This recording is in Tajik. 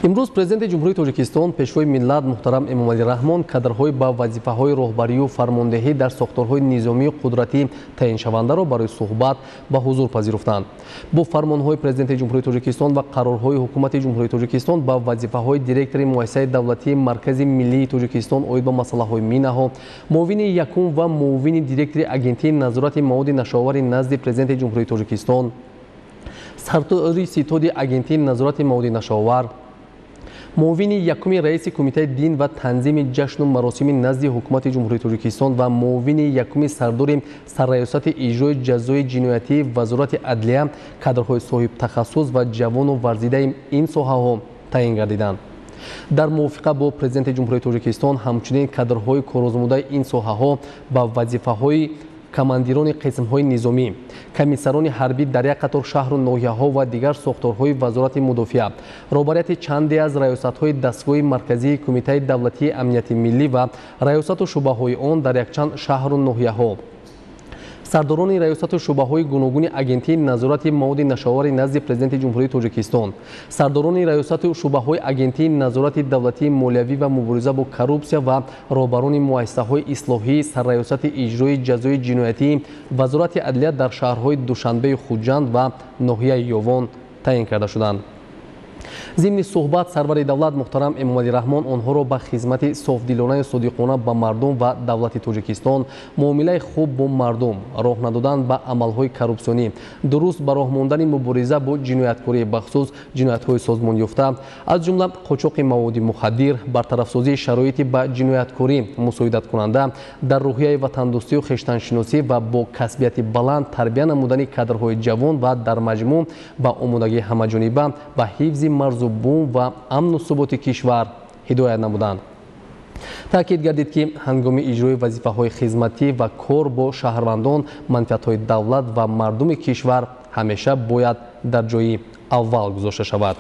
Имрӯз Президенти Ҷумҳурии Тоҷикистон, Пешвои миллат муҳтарам Эмомалӣ Раҳмон кадрҳои ба вазифаҳои роҳбарию фармондеҳӣ дар сохторҳои низомию қудратӣ таъиншавандаро барои суҳбат ба ҳузур пазируфтанд. Бо фармонҳои Президенти Ҷумҳурии Тоҷикистон ва қарорҳои Ҳукумати Ҷумҳурии Тоҷикистон ба вазифаҳои директори Муассисаи давлатии Маркази миллии Тоҷикистон оид ба масъалаҳои минаҳо, муовини якум ва муовини директори Агентии назорати маводи нашъаовари назди Президенти Ҷумҳурии Тоҷикистон, сардори ситоди Агентии назорати маводи нашъаовар, муовини якуми раиси Кумитаи дин ва танзими ҷашну маросими назди Ҳукумати Ҷумҳурии Тоҷикистон ва муовини якуми сардори Сарраёсати иҷрои ҷазои ҷиноятии Вазорати адлия кадрҳои соҳибтахассус ва ҷавону варзидаи ин соҳаҳо таъин гардиданд. Дар мувофиқа бо Президенти Ҷумҳурии Тоҷикистон ҳамчунин кадрҳои корозмудаи ин соҳаҳо ба вазифаҳои командирони қисмҳои низомӣ, комиссарони ҳарбӣ дар як қатор шаҳру ноҳияҳо ва дигар сохторҳои Вазорати мудофиа, роҳбарияти чанде аз раёсатҳои дастгоҳи марказии Кумитаи давлатии амнияти миллӣ ва раёсату шӯъбаҳои он дар якчанд шаҳру ноҳияҳо, сардорони раёсату шӯъбаҳои гуногуни Агентии назорати маводи нашъаовари назди Президенти Ҷумҳурии Тоҷикистон, сардорони раёсату шӯъбаҳои Агентии назорати давлатии молиявӣ ва мубориза бо коррупсия ва роҳбарони муассисаҳои ислоҳии Сарраёсати иҷрои ҷазои ҷиноятии Вазорати адлия дар шаҳрҳои Душанбею Хуҷанд ва ноҳияи Ёвон таъин карда шуданд. Зимни суҳбат сарвари давлат муҳтарам Эмомалӣ Раҳмон онҳоро ба хизмати софдилонаю содиқона ба мардум ва давлати Тоҷикистон, муомилаи хуб бо мардум, роҳ надодан ба амалҳои коррупсионӣ, дуруст ба роҳ мондани мубориза бо ҷинояткорӣ, бахусус ҷиноятҳои созмонёфта, аз ҷумла қочоқи маводи мухаддир, бартарафсозии шароити ба ҷинояткорӣ мусоидаткунанда, дар рӯҳияи ватандӯстию хештаншиносӣ ва бо касбияти баланд тарбия намудани кадрҳои ҷавон ва дар маҷмӯъ ба омодагии ҳамаҷониба ба ҳифзи марзу бум ва амну суботи кишвар ҳидоят намуданд. Таъкид гардид, ки ҳангоми иҷрои вазифаҳои хизматӣ ва кор бо шаҳрвандон манфиатҳои давлат ва мардуми кишвар ҳамеша бояд дар ҷои аввал гузошта шавад.